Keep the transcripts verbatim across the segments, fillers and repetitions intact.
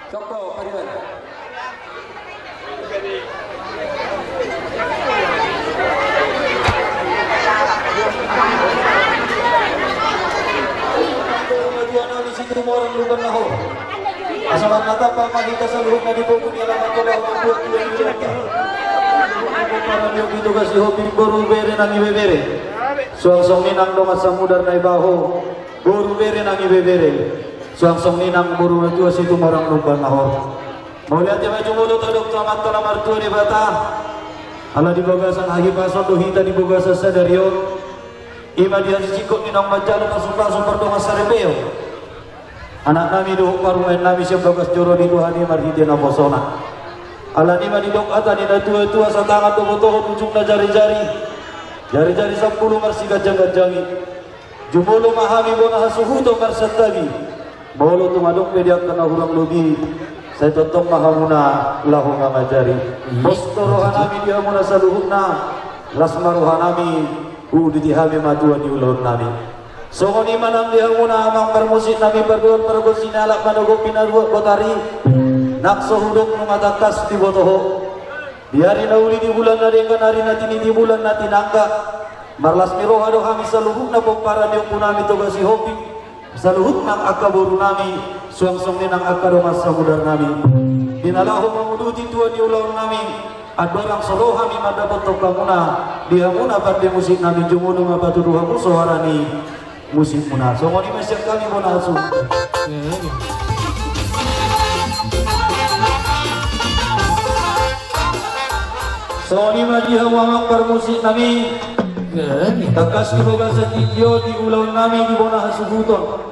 Cokko, pariban. Tuan nami Situmorang Lumban Nahor. Asa marnatampak ma hita saluhutna di pogu ni alaman, tolong mambuat tuan di jata. Para diok di Toga Sihombing, boru bere nang ibebere. Suang songon i nang dongan samudar Naibaho, boru bere nang ibebere. Suang songon i nang boru natua Situmorang Lumban Nahor. Mauliate ma jumolo tadok tu Amanta na martua Debata. Ala di bagasan hahipason do hita di bagasan sadari on. I ma di hasisingkop ni naung manjalo pasupasu pardongan saripeon. Anak nami dohot parumaen nami sian bagas joro ni Tuhan i marhite naposona. Ala ni i ma didok hata ni natuatua, satangan do botohon, ujungna jarijari. Jarijari sampulu marsiganjangganjangi. Jumolo ma hami bona hasuhuton marsantabi. Molo tung adong pe di angka na hurang lobi, sai tongtong ma hamuna laho mangajari. Pos do roha nami di hamuna saluhutna. Las ma roha nami, huuduti hami ma tua ni ulaon nami. Songon i ma nang di hamuna amang parmusik nami, pargonsi ni halak manogot pinaruhut botari. Nang so hudok nunga tangkas diboto ho. Di ari na uli, di bulan na denggan, ari na tini, di bulan na tinangka. Marlas ni roha do hami saluhutna pomparan ni ompu nami Toga Sihombing, saluhut nang angka boru nami, suang songon i nang angka dongan samudar nami. Di na laho manguduti tua ni ulaon nami, andorang so ro hami mandapothon hamuna, di hamuna pande musik nami, jumolo ma patudu hamu soara ni musikmuna. Songon i ma sian hami bona hasuhuton. Songon i ma di hamu amang parmusik nami. Tangkas di bagasan tingki on di ulaon nami di bona hasuhuton.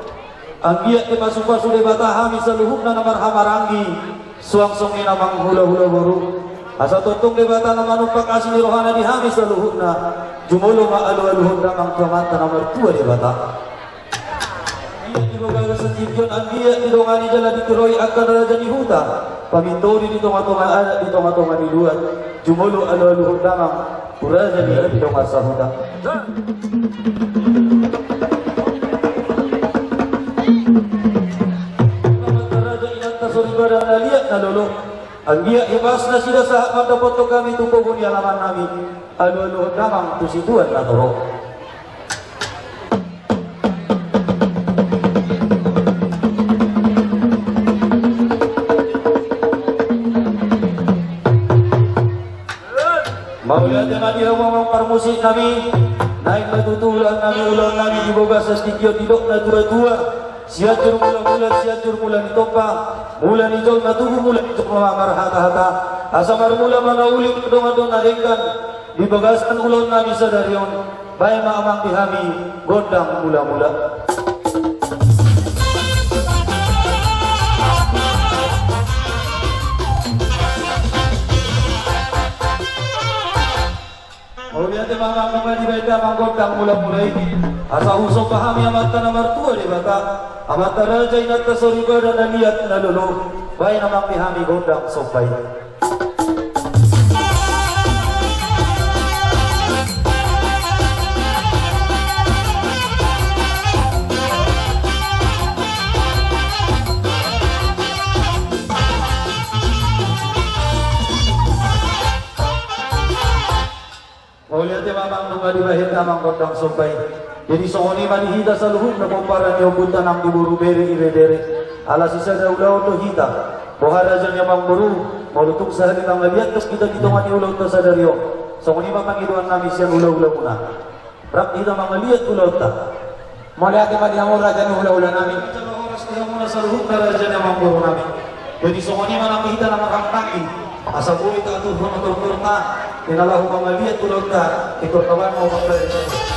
Anggiat dipasupasu Debata hami saluhutna na marhahamaranggi. Suang songon i nang amang hulahula boru. Asa tongtong Debata na manumpak asi ni rohana di hami saluhutna. Jumolo ma alualuhon damang tu Amanta na martua Debata. Anggiat di bagasan tingki on, anggiat didongani jala ditiroi angka na raja ni huta, pamintori di tongatonga adat, di tongatonga ni luat. Jumolo alualuhon damang tu raja ni dongan sahuta. Amanta raja, inanta soripada na liat na lolo. Anggiat hipas nasida sahat mandapothon hami tu pogu ni alaman nami. Alualuhon damang tu situan na torop. Mauliate ma di hamu amang parmusik nami. Naeng ma tutu ulaon nami, ulaon nami di bagasan tingki on didok natuatua. Sianjur mulamula, Sianjur mula ni tompa, mula ni jolma tubu, mula ni jolma marhatahata. Asa marmula ma na uli, dongan do na denggan di bagasan ulaon nami sadari on. Baen ma amang di hami gondang mulamula. Mauliate ma amang, nunga dibaen damang gondang mulamula i. Asa husomba hami Amanta na martua Debata, Amanta raja, inanta soripada na liat na lolo. Baen amang di hami gondang somba i. Mauliate ma amang, nunga dibaen damang gondang somba i. Jadi songon i ma di hita saluhutna pomparan ni ompunta nang di boru, bere, ibebere. Ala sisada ulaon do hita. Boha raja ni amangboru, molo tung sahali mangaliat tok hita di tonga ni ulaonta sadari on. Songon i ma pangidoan nami sian hulahulamuna. Rap hita mangaliat ulaonta. Mauliate ma di hamu raja ni hulahula nami. Jala horas di hamuna saluhutna raja ni amangboru nami. Jadi songon i ma nang hita na marhahamaranggi. Asa boi taturhon tortorna, di na laho mangaliat ulaonta, di tortoban mau mangaliat.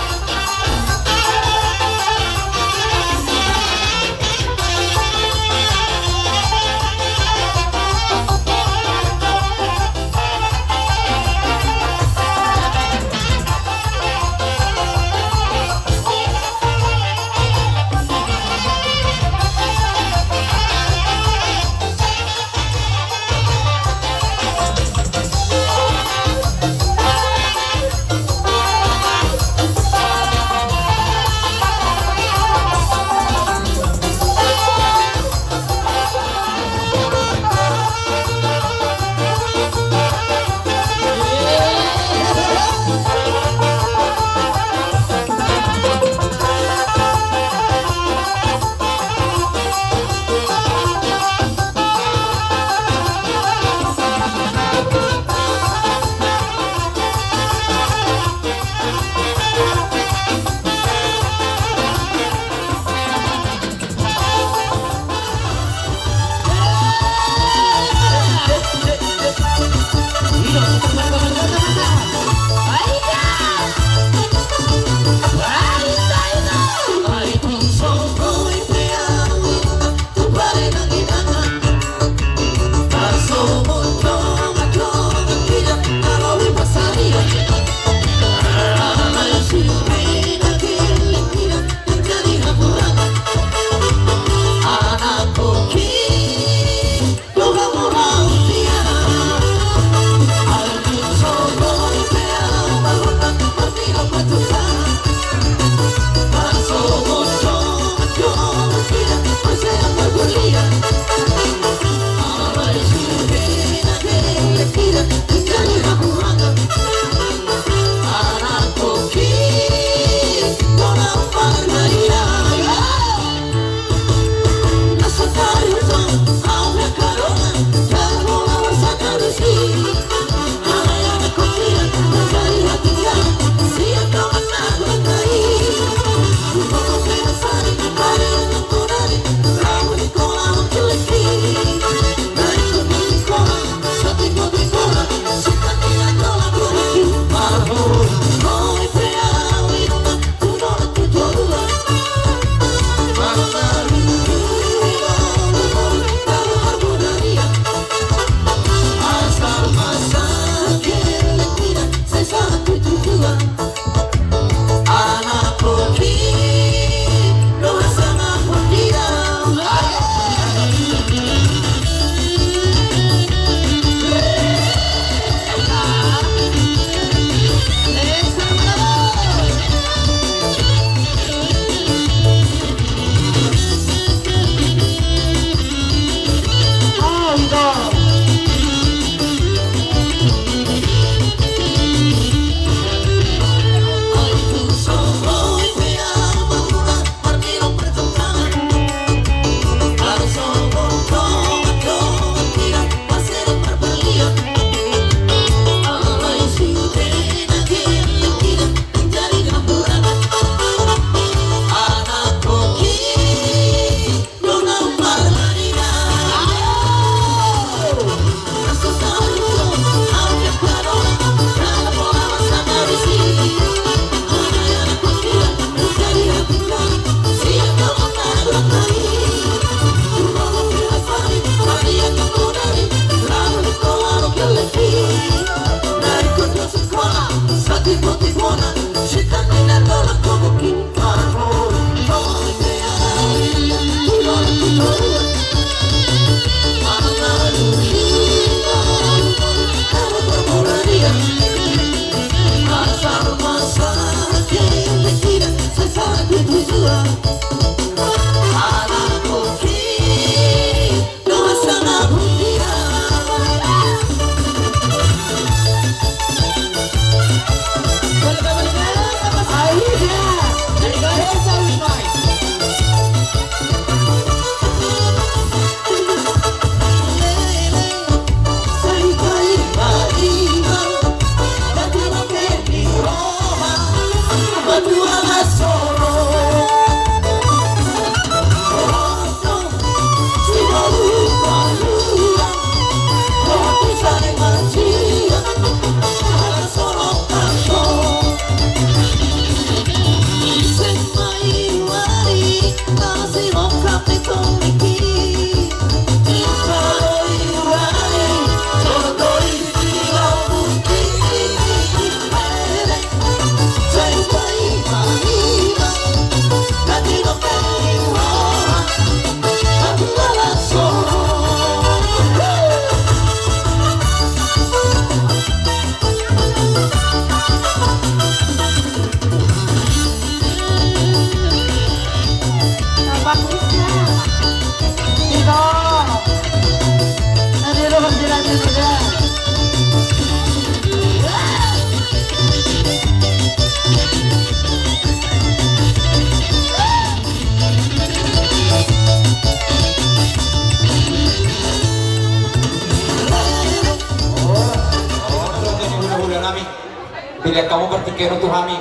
Pilihan hamu partingkian tu hami.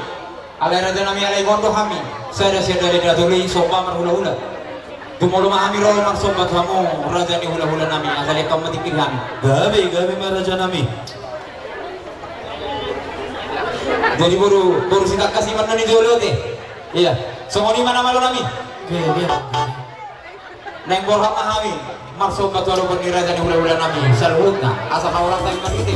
Alai raja nami, alai boan do hami. Sada sian dari datoli somba marhulahula. Jumolo ma hami ro marsomba tu hamu raja ni hulahula nami. Asa liat hamu ma tingki hami. Gabe, gabe ma raja nami. Jadi boru, boru Sitangkas i ma na nijolo te. Ia, songon i ma na malo nami. Gabe. Naeng borhat ma hami marsomba tu adopan ni raja ni hulahula nami saluhutna. Asa haoras nami marhite.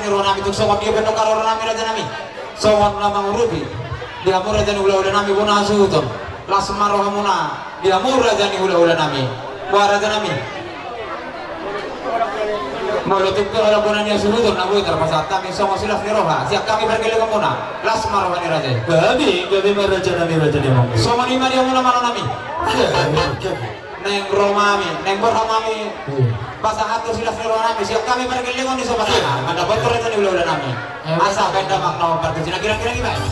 Ni roha nami tung songon dia pe nunga roha nami raja nami. Songon na mangurupi di hamu raja ni hula-hula nami bona hasuhuton. Las ma rohamuna di hamu raja ni hula-hula nami. Boha raja nami? Molo tung pe holan bona ni hasuhuton na boi tarpasahat hami songon silas ni roha sian hami pargellengonmuna. Las ma roha ni raja i. Gabe, gabe ma raja nami, raja ni amang. Songon i ma di hamuna amang nami. Gabe, gabe. Naeng ro ma hami, naeng borhat ma hami. Hmm. Pasahat tu silas ni roha nami sian hami pargellengon ni sobat. Iya. Mandapothon raja ni hula-hula nami. Iya. Asa baen damang na hombar tu si na girang-girang i baen.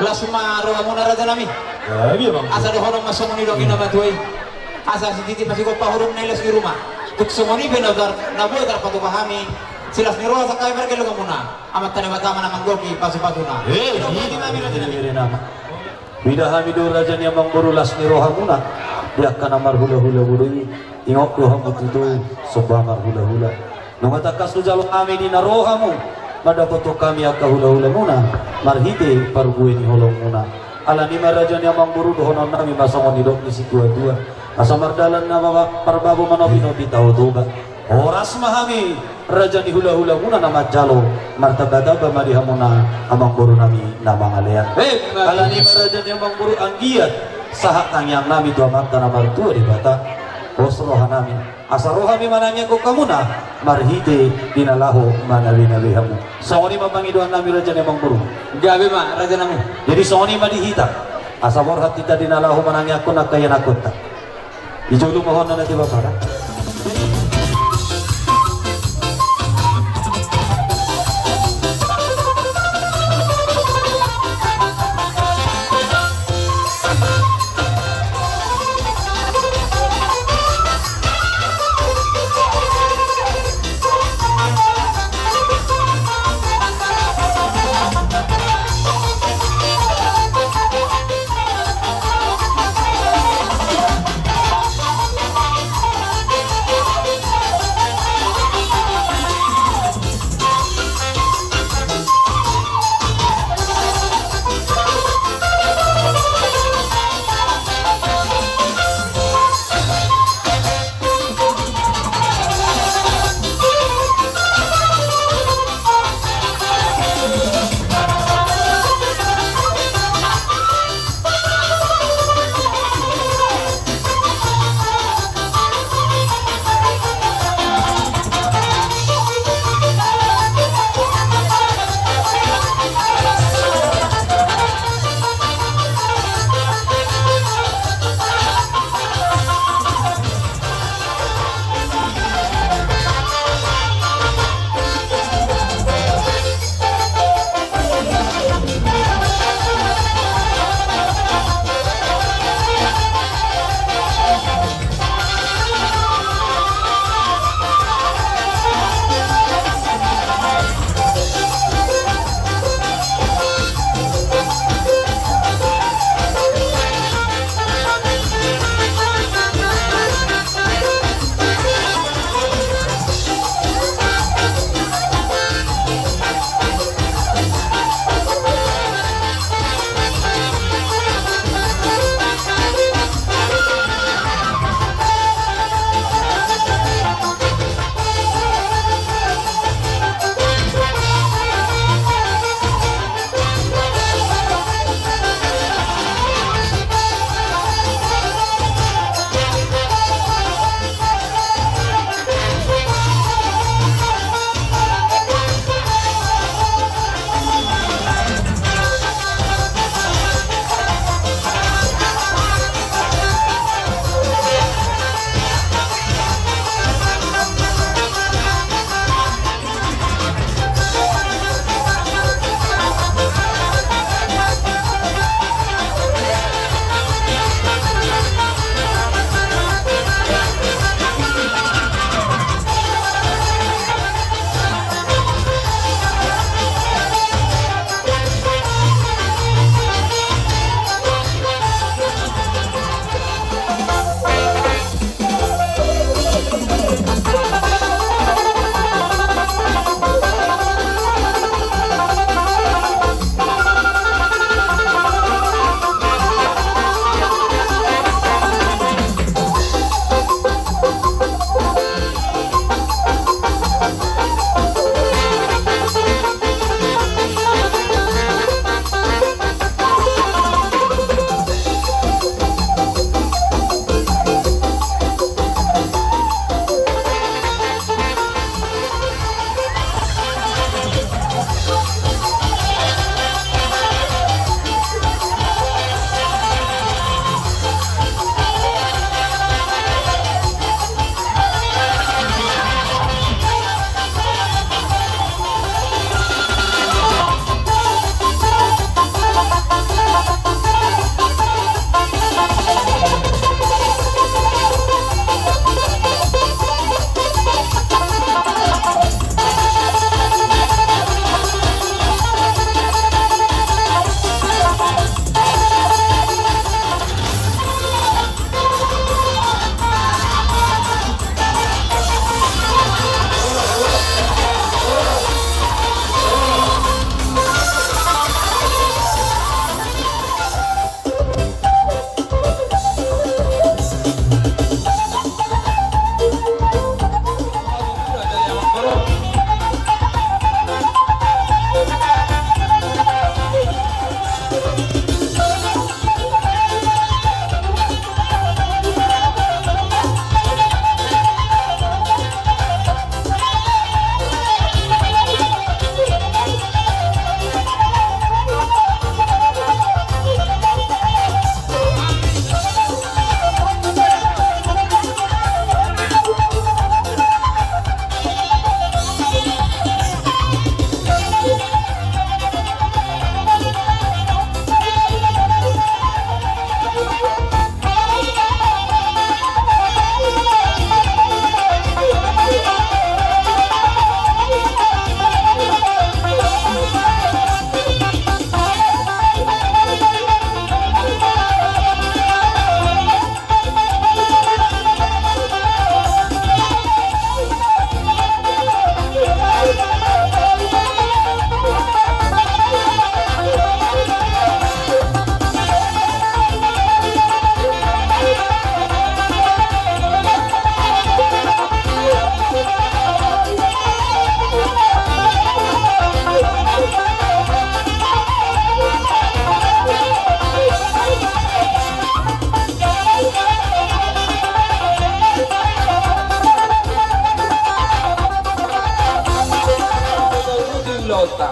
Las ma rohamuna, raja nami. Asa dohonon ma songon i dohot na matua i. Asa sititi ma sigompa hurumna i, las ni roha. Tung songon i pe na boi tarpatupa hami. Silas ni roha sangkap marga dohamuna. Amanta Debata ma na manggohi pasupasuna. Ida hami do, raja ni amangboru, las ni rohamuna di angka na marhulahula boru i. Ingot do hamu tutu somba marhulahula. Nunga tangkas hujalo hami di na ro hamu mandapothon hami angka hulahulamuna marhite parbue ni holongmuna. Alani i ma, raja ni amangboru, dohonon nami ma songon nidok ni situatua: Asa mardalan na parbabo, manopinopi Tao Toba. Horas ma hami raja ni hulahulamuna na manjalo, martambatamba ma di hamuna amangboru nami na mangalean. Alani i ma, raja ni amangboru, anggiat sahat tangiang nami tu Amanta na martua Debata. Pos roha nami asa ro hami manangiangkon hamuna marhite di na laho manabinabi hamu. Songon i ma pangidoan nami, raja ni amangboru. Gabe ma, raja nami. Jadi songon i ma di hita, asa borhat hita di na laho manangiangkon angka ianakhonta. Di jolo ma ho, na tiba pada.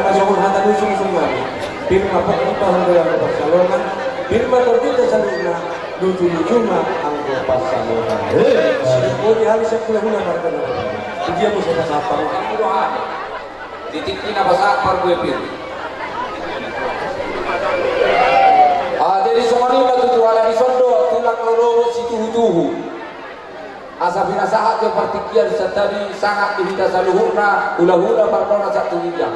ma songon hata ni sunsum nami. Pir ma pok ni pahon dolan pansalongan. Pir ma tordinta saluhutna. Luju-luju ma anggo pansalongan. Sidung boti hami sian hula-hula marga na. Di dia muse pasahat parhata. Di tingki na pasahat parhata. Ah, jadi songon i ma tutu ala dison do tulang rorobot situhu-tuhu. Asa pinasahat jo partingkian santabi sangat di hita saluhutna hula-hula parhona satu hija.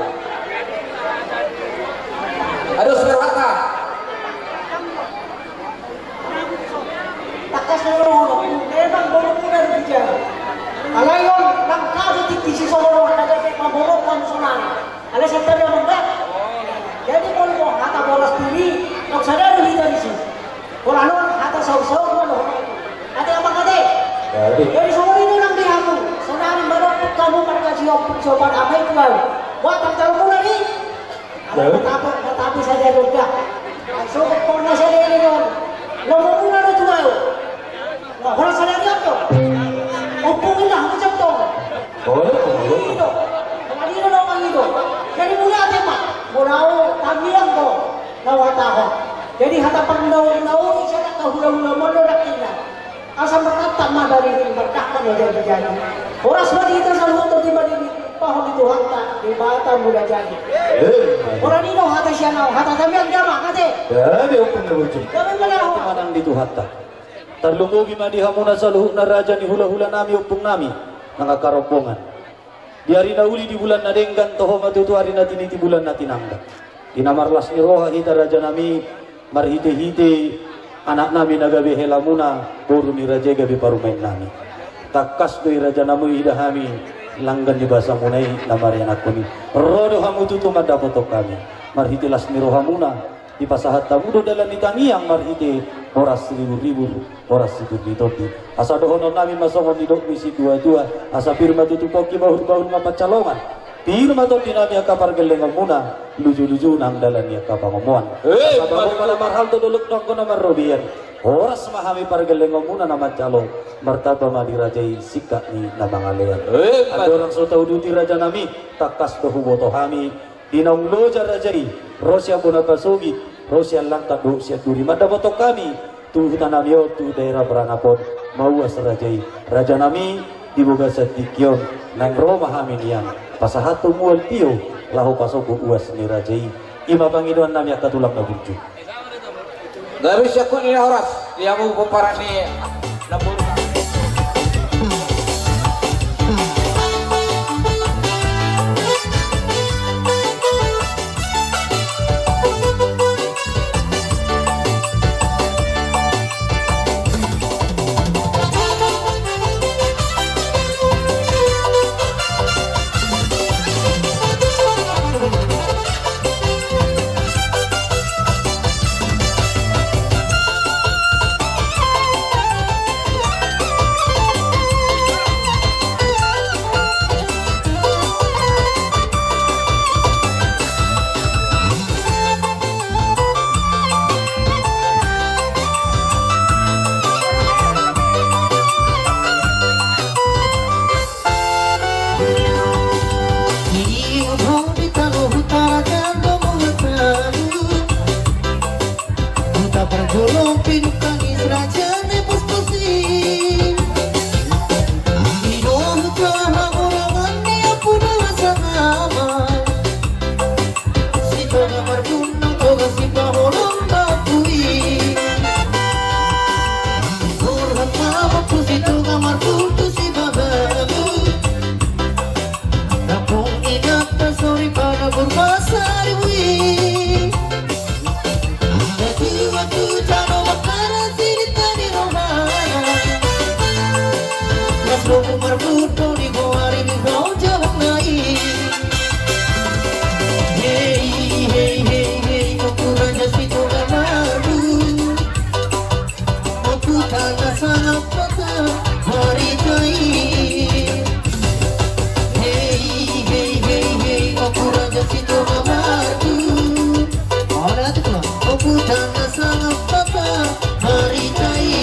Ados parhata. Tangkas na ro, memang boru muda di bicara. Alai on nang kado tingki si soro ada pamorok kan sonang. Alai santabi amang da. Jadi molo hata boras tuli, tok sada do hita disi. Pola non hata saur-saur ma dohot. Ate amang ate. Jadi. Jadi songon i do nang di hamu. Sonari manompuk hamu marga Siompuk Siopat amai tuau. Buat tang taruh mulai ni. Jadi. Tapi, tapi saja juga. Ai so pokokna saja ini non. Lomo muna do tuau. Nah, horas sadari on do. Ompung inna hamu jam tong. Olo, olo. Ini do. Tadi do doang itu. Jadi mulai ate ma. Mulai tamiang do. Lawa taho. Jadi hata parnaur-naur i sada hula-hula molo dak inna. Asa martantang ma dari ini martantang ma jadi-jadi. Horas ma di hita saluhut di ma di pahon di Tuhanta di mata muda jadi. Ora ni do hata sian au hata tamiang jama kate. Jadi ompung do ujung. Jama mana ho. Manang di Tuhanta. Tarlumobi ma di hamuna saluhutna raja ni hulahula nami, ompung nami, nang angka rombongan. Di ari na uli, di bulan na denggan, toho ma tutu ari na tiniti, bulan na tinanggang. Di na marlas ni roha hita, raja nami, marhitehite anak nami na gabe helamuna, boru ni raja i gabe parumaen nami. Tangkas do i, raja nami, ida hami langgan ni basamuna i na marianakhon i. Ro do hamu tutu mandapothon hami. Marhite las ni rohamuna, dipasahat hamu do dalan ni tangiang marhite horas ribur-ribur, horas situtu ni tondi. Asa dohonon nami ma songon nidok ni situatua, asa pir ma tutu pongki, bahulbahul ma pansalongan. Pir ma tondi nami angka pargellengonmuna, lujuluju nang dalan ni angka pangomoan. Eh, asa baru ma na marhalto, dolok nanggo na marrobean. Horas ma hami pargellengonmuna na mansalo, martamba ma di raja i singkat ni na mangalean. Eh, andorang so tauduti, raja nami, tangkas do huboto hami, di naung loja raja i, ro sian bona pasogit, ro sian langkat dohot sian duri, mandapothon hami tu huta nami on, tu daerah Peranap on, mauas raja i. Raja nami, di bagasan tingki on, naeng ro ma hami nian pasahathon mual tio laho pasombu uas ni raja i. I ma pangidoan nami, angka tulang na burju. Gabe siangkup ni na horas di hamu pomparan ni namboru. Sitoga marpunang, toga sipaholong batu i. Burhan mabok tu Sitoga marpuntu sibabalu. Kampung inanta soripada Purbasari i. Dati waktu jano makanan sini tani rohana. Mas lobu marbuto di goari di bau jawab nai. Hei, hei, hei, hei, Ompu Raja Sitoga Mardu. Ompu Tana Sangap Pata Haritai. Hei, hei, hei, hei, Ompu Raja Sitoga Mardu. Ola tu Ompu Tana Sangap Pata Haritai.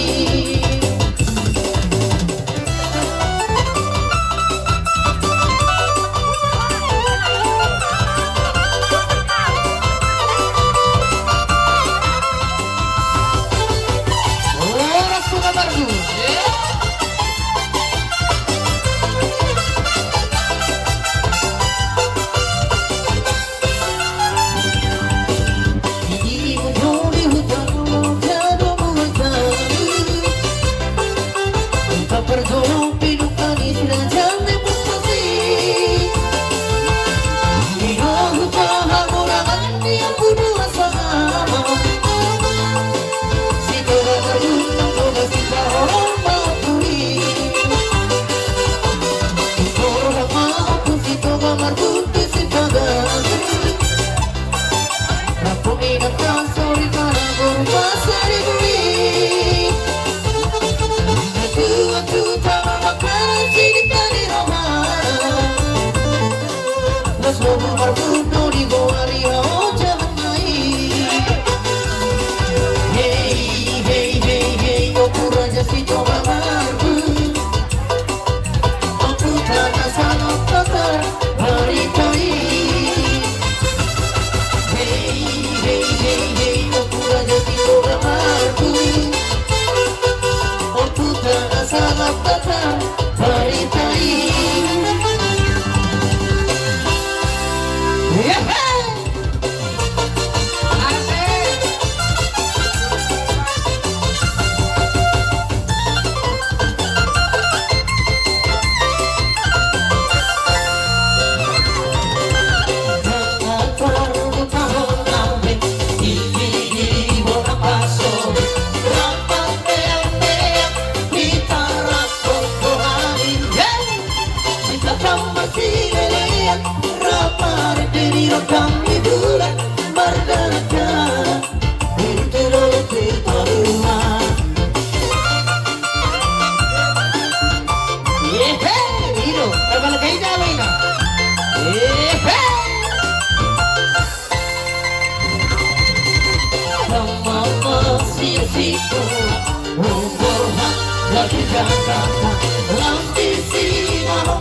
Kata-kata lam di si maho,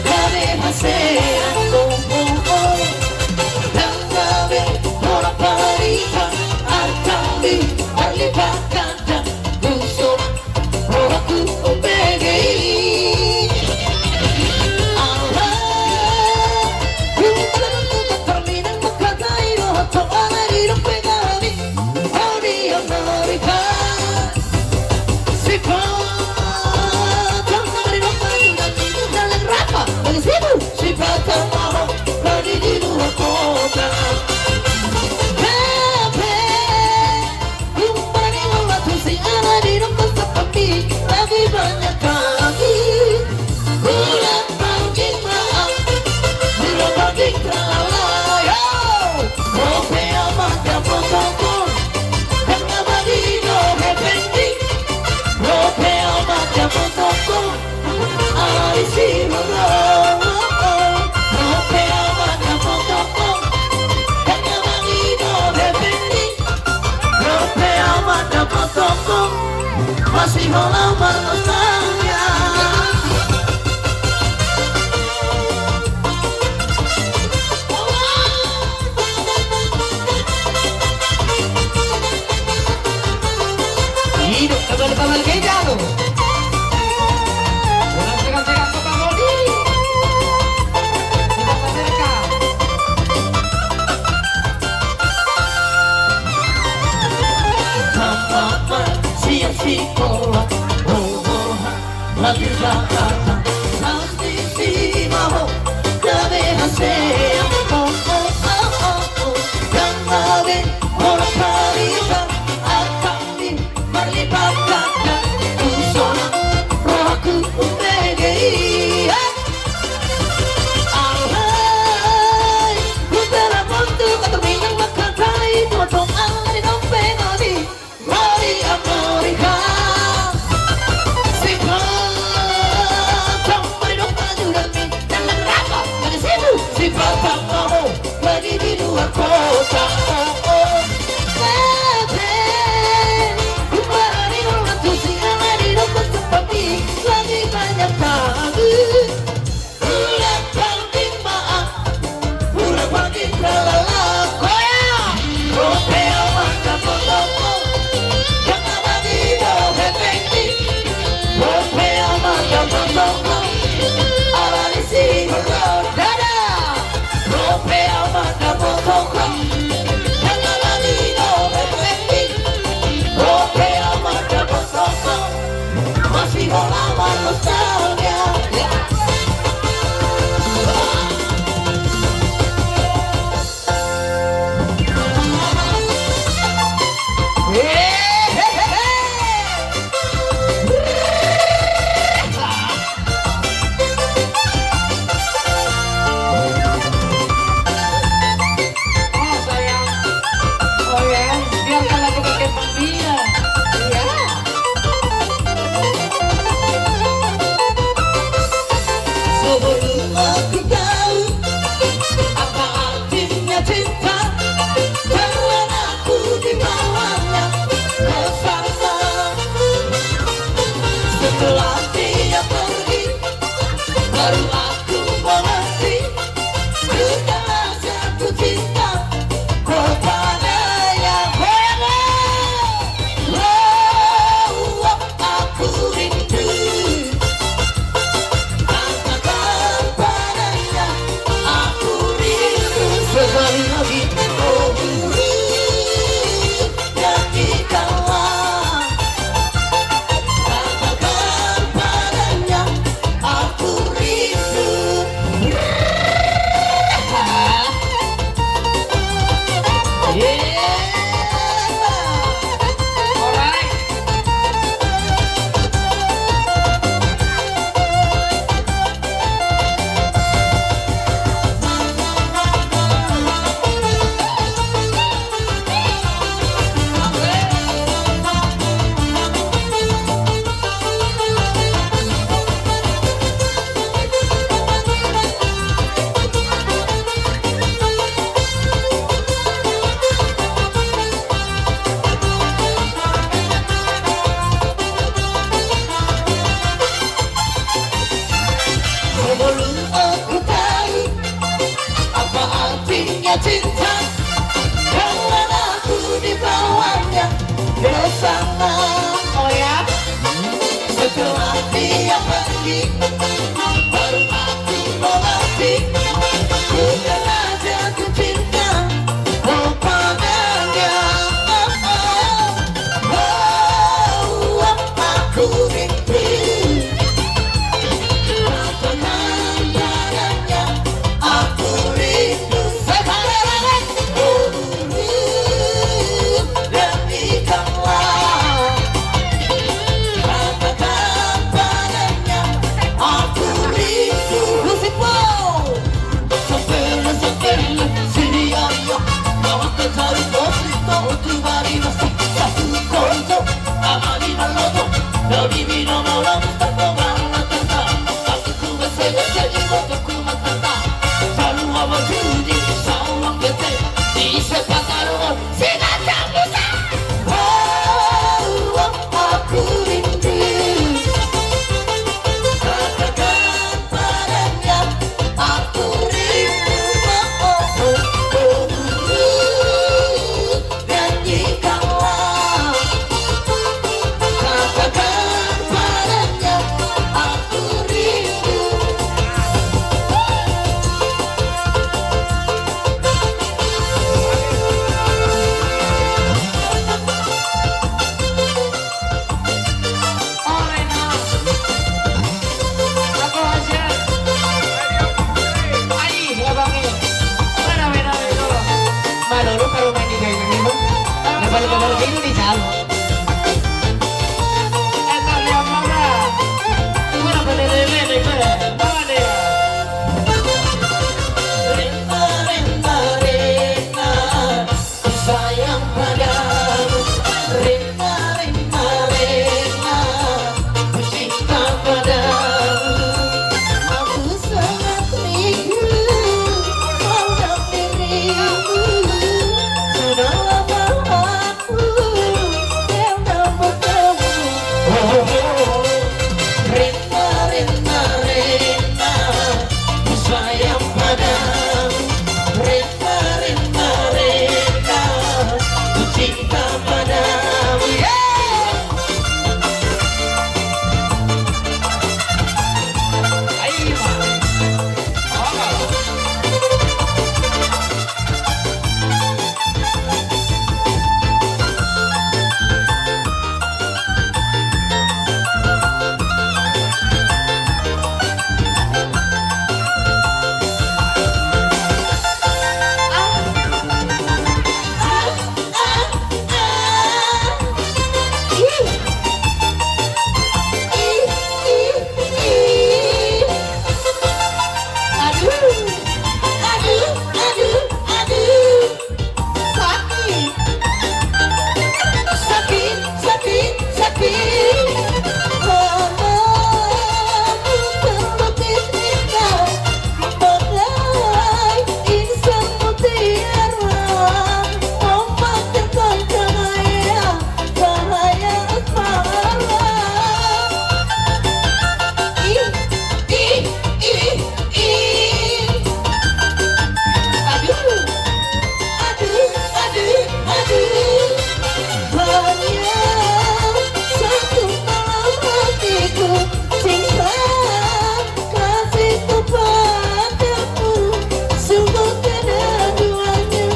gabe hasea, oh, oh, oh. Dang gabe holan parita, artami marlipat ganda, tu son rohaku umbege i. Ala, umbahen na tarminang mangkatai dohot tonga na di dope nami. Odi amari pa. Sipata ma di domba, di dalam rapa, bagi sibu. Sipata ma ho na di luar kota. Pepe, umbahen na tu si ala di domba sapapi, lagi banyak kami. Ulang tahun kita, di lomba kita, yo. Rope amat dapot tongkol, karena bagi no happening. Rope amat dapot tongkol, ari si roro. Rope amat dapot tongkol, karena bagi no happening. Rope amat dapot tongkol, masih holan marnostania. Hidup kembali paman gejalo. Orang segan-segan kota Modi. Kita pamerka. Mama, siap sikola, oh, oh, ha. Lagi Jakarta, nanti si mama, gabe hasea, oh, oh, oh, oh, oh. Dang gabe holan parita, artami marlipat ganda, tu son rohaku umbege i. Alai, ku telepon tu na tarminang mangkatai, tu tong ala di dope nami. Mari amari ka. Sipata ma di domba, di dalam rapa, bagi sibu. Sipata ma ho na di luar kota. Oh, oh. Balik ke balik ini nih, Jal. Eh, tali yang mana? Mana pada lele nih, Be? Mana dia? Rena, Rena, Rena, ku sayang padamu. Rena, Rena, Rena, ku cinta padamu. Aku sangat rindu mengenang dirimu. Sudah lama aku tidak bertemu. Rena, Rena, Rena, ku sayang padamu. Rena, Rena, Rena, ku cinta padamu. Yeah! Ayo, Mak. Aduh, aduh, aduh, aduh. Sakit. Sakit, sakit, sakit. Mama, terlukis indah. Bagai insan mutiara. Memancarkan cahaya. Cahaya asmara. Ih, ih, ih, ih. Aduh, aduh, aduh, aduh. Hanya satu malam hatiku simpan kasihku padamu. Sungguh tiada duanya.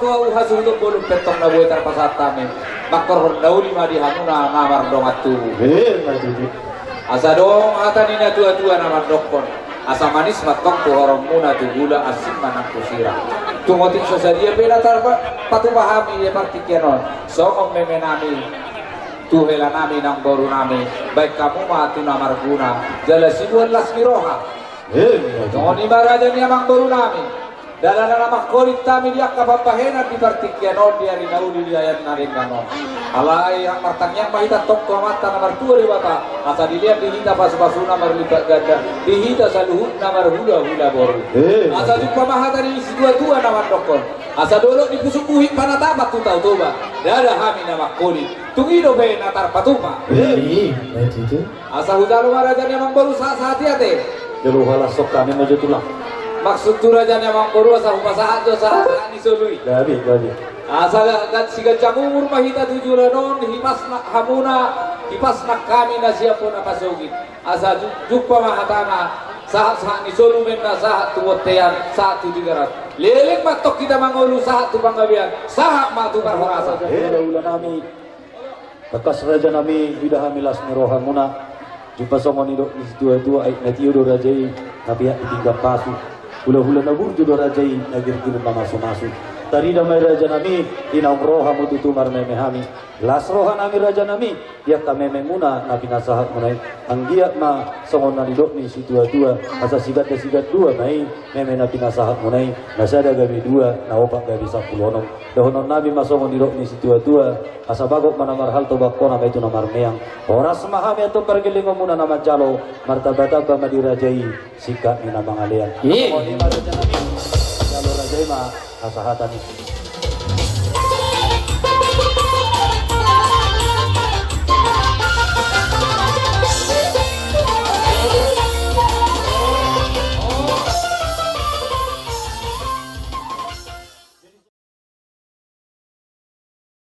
Hasuhuton bolon pe antong na boi tarpasahat hami, mangkorhon na uli ma di hamuna na mardongan tubu. Asa adong hata ni na tuatua na mandokkon: Asa manis ma antong tu horongmuna tu gula, asing ma nang tu sira. Tung otik so sadia pe na tarpatupa hami di partingkian on, songon memenami tu helanami nang borunami, baen hamu ma tu na marguna jala sinuan las ni roha. Songon i ma raja ni amangborunami, dalan na mangholit hami di angka pambahenan di partingkian on di ari na uli di ayat na denggan on. Alai martangiang ma hita antong tu Amanta na martua Debata, asa dilean di hita pasupasuna marlipat ganda, di hita saluhutna marhulahula boru. Asa jumpa ma hata ni situatua na mandokkon: Asa dolok ni pusuk buhit panatapan tu Tao Toba, ndada hami na mangholit, tung i dope na tarpatupa. Asa hujalo ma raja ni amangboru sahat-sahat i ate. Jolo, horas songon i ma jo tulang. Maksud tu raja ni amangboru asa hupasahat jo sahat-sahat ni solu i. Gabe, gabe. Asa ganjang umur ma hita tu joloan on, hipas nang hamuna, hipas nang hami na sian bona pasogit. Asa jumpa ma hatana sahat-sahat ni solu, umbahen na sahat tu bontean, sahat tu Tigaras. Leleng ma antong hita mangolu sahat tu panggabean, sahat ma tu parhorasan. Hulahulanami, tangkas rajanami, huida hami las ni rohamuna. Jumpa songon nidok ni situatua, aek na tio do raja i na pihak di pinggan pasu, hulahula na burju do raja i na girgir mamasumasu. Tarida ma i rajanami, di naung ro hamu tutu marmeme hami. Las rohanami rajanami di angka mememuna na pinasahatmuna i. Anggiat ma songon na nidok ni situatua, asa siganda sigandua ma i meme na pinasahatmuna i, na sada gabe dua, na opat gabe sampulu onom. Dohononnami ma songon nidok ni situatua: Asa bagot ma na marhalto, bangkona ma i tu na marmeang. Horas ma hami antong pargellengonmuna na manjalo, martambatamba ma di raja i singkat ni na mangalean. Songon i ma rajanami, jalo raja i ma hasahatan i.